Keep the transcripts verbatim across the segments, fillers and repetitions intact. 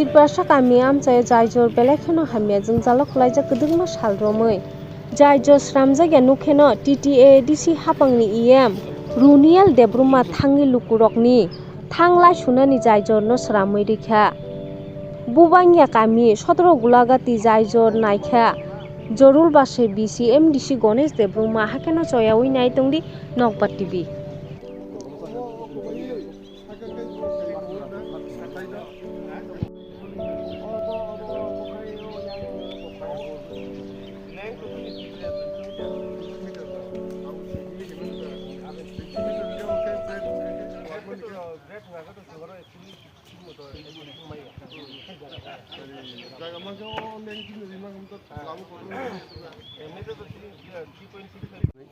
Tiprasa kami amchaio jaijor belai kheno hamya jwngjalo kwlaijak kwdwkma sal romwi. Jaijor sramjakya nukheno T T A D C hapangni E M Runiel Debbarma thangwi lukurokni thang laisunani jaijorno sramwi rikha. Bubangya kami sotoro Gulagati jaijor naikha. Jorul base B C M D C Ganesh Debbarma hakheno choyawi nai tongdi Nokbar T V.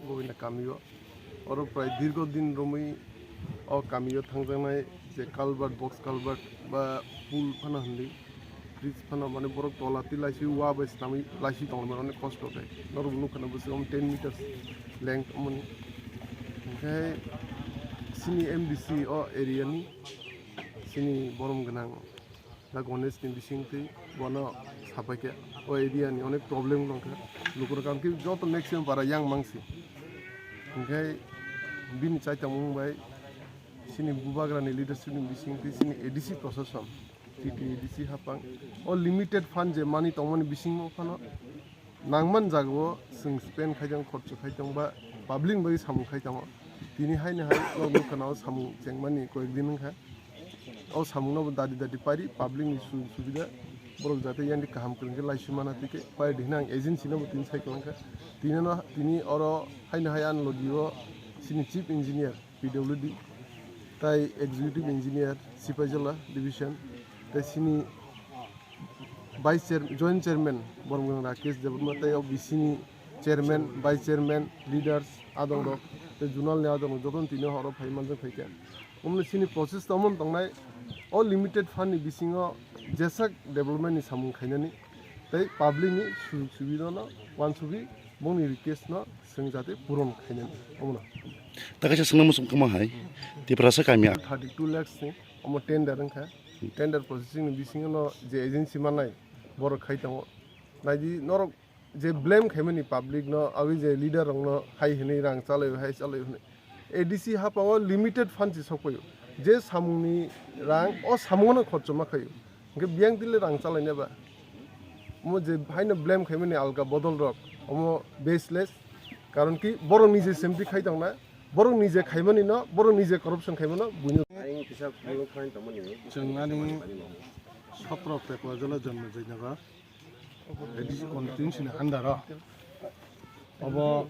Govinda kamio, oro prai dirgo din romwi o kamio thangjaknai je culvert, box culvert ba pool phano hinwi, bridge phano, mane borok tola twi laiswi wa bai swnamwi laiswi tonglaimani onek kosto khe. Norok nukha na bwswk ten meters length omoni. Hinkhe chini M D C o area ni chini borom gwnang. Da Ganesh ni bising twi bono sapai khe o area ni onek problem wng kha. Lukurok ang khe joto maximum para yang mangsi. Hinkhe bini chaitamung bai chini bubagra ni leadership ni bising twi chini A D C prosason, T T A D C hapang o limited fund je mani tongmani bisingo phano nangman jagao chwng spend khai tong, khorcho khai tong ba public ni bagwi samung khai tongo. Tini haino hai nok nukha na o samung chengmani koyek din wngkha. O samung no bo dadi dadi pari public ni sujog subida borok jate yani kaham kwrwng khe laiswi mana twi khe pari di hwnwi ang agency no bo tini sai kwlangkha. Tini no, tini oro haino hai ani logi o chini chief engineer P W D, tai executive engineer Sipaijala division, tai chini vice chair, joint chairman Boromgwrang Rakesh Debbarma, tai o B C ni chairman, vice chairman, leaders adongrok, tai zonal ni adongrok jotono tini horo phai manjak phaikha. Omoni chini process to omon tongnai, o limited fund ni bisingo jesak development ni samung khainani, tai public ni sujog subida no wansugwi bongni request no chwng jate puron khainani omono. Ta kaisa swngna muchung kwma hai, Tiprasa kami a- thirty two lakhs ni omo tender wngkha. Tender processing ni bisingo no je agency manai borok khai tongo. Naidi norok je blame khaimani public no, aboni je leader rok no hai hwnwi rang chalai hai chalai hwnwi. A D C hapango limited fund se sokpaio. Je samungni rang o samungo no khorchoma khaio. Hwnkhe biyang tile rang chalaina ba? Omo je haino blame khaimani alka bodol rok, omo baseless. Karon ki borok nije semti khai tongna, borok nije khaimani no, borok nije corruption khaimano buino. Ayang kisa phungo phai tongmani. Chwng ani sotro Pekwa Jola Janma Jaynagar, A D C constituency ni under o. Obo,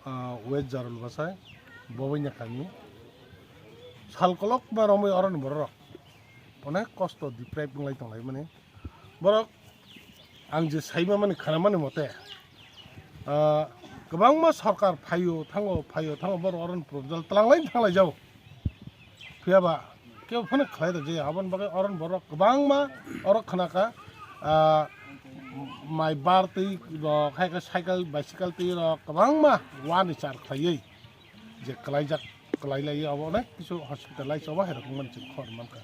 ah, West Jarul Bwsai, Bobanya kami. Sal kolokma romwi oroni bororok onek kosto deprive wnglai tonglaimani. Borok ang je saima mani, khana mani mote, ah, kwbangma sorkar phaio thango, phaio thango, borok oroni proposal tlanglai thanglai jao. Phiya ba kebo phano khlai rwjaya, aboni bagwi oroni borok kwbangma oro khna kha, ah, mai bar twi rok, hai khe cycle, bicycle twi rok kwbangma wani char khlaiwi je kwlaijak, kwlai laiwi abo onek kisu hospitalize obo hai rok wngmani chwng khobor mankha.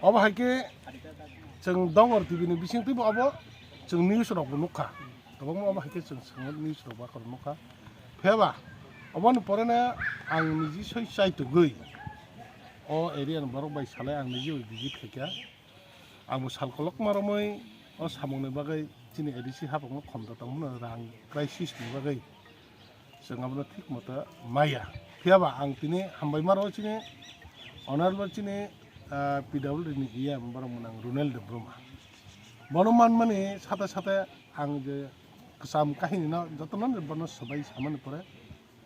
Obo hai khe chwng Dongor T V ni bising twibo obo chwng news rok bo nukha. Kwbangma obo hai khe chwng swngmani news rok bo akhoro nukha. Phiya ba oboni pore no ang niji soi chaitugwi o area ni borok bai salai ang niji bai visit khaikha. Ang bo sal kolokma romwi o samungni bagwi chini A D C hapangno khomda tongmano rang crisis ni bagwi chwng abono thik moto maya. Phiya ba ang tini hambai maro chini honorable chini, ah, P W D ni E M borok mwnang Runel Debbarma. Bono manmani sate sate ang je kwcham kahini no jotono bono swbai samani pore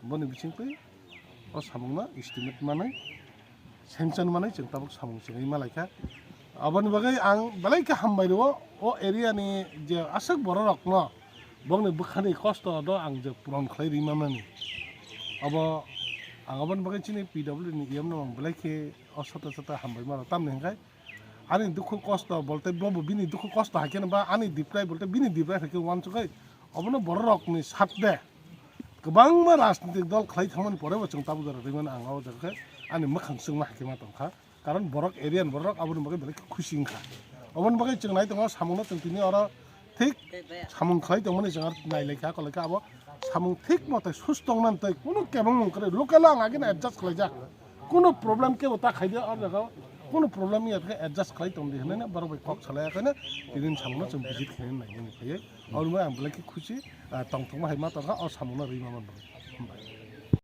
boni bisingtwi o samungno estimate manwi, sanction manwi chwng tabuk samung chwngwi malaikha. Aboni bagwi ang belai khe hambai rwo o area ni je aswk bororokno bongni bwkhani kosto no ang je puron khlai rwi manani. Abo ang aboni bagwi chini P W D ni E M no ang belai khe o sata sata hambai mano, tamni hwnkhe ani dukhu kosto bolte bobo bini dukhu kosto hai kheno ba ani diprai bolte bini diprai hai khe uansugwi obono bororokni sat de kwbangma rajnitik dol khlai thangmani porebo chwng tabuk jora rwimani ang o jaga khe ani mwkhang chwngma hai khe ma tongkha, karon borok area ni borok aboni bagwi belai khe khusi wngkha. Oboni bagwi chwng nai tongo, samungno chwng tini oro thik samung khlai tongmani chwng aro nai lai kha, kwlai kha abo samung thik mote susto wngnani tei kunu kebengmung kwrwi local o ang agini adjust khlaijak, kunu problem kebo ta khaidi o jaga o, kunu problem wngya khe adjust khlai tongdi hwnwi borok bai kok salai khaino tini samungno chwng visit khlainani nainani phaiwi. Aboni bagwi ang belai khe khusi, ah, tongthokma hai ma tongkha o samungno rwi ma man bagwi. Hambai.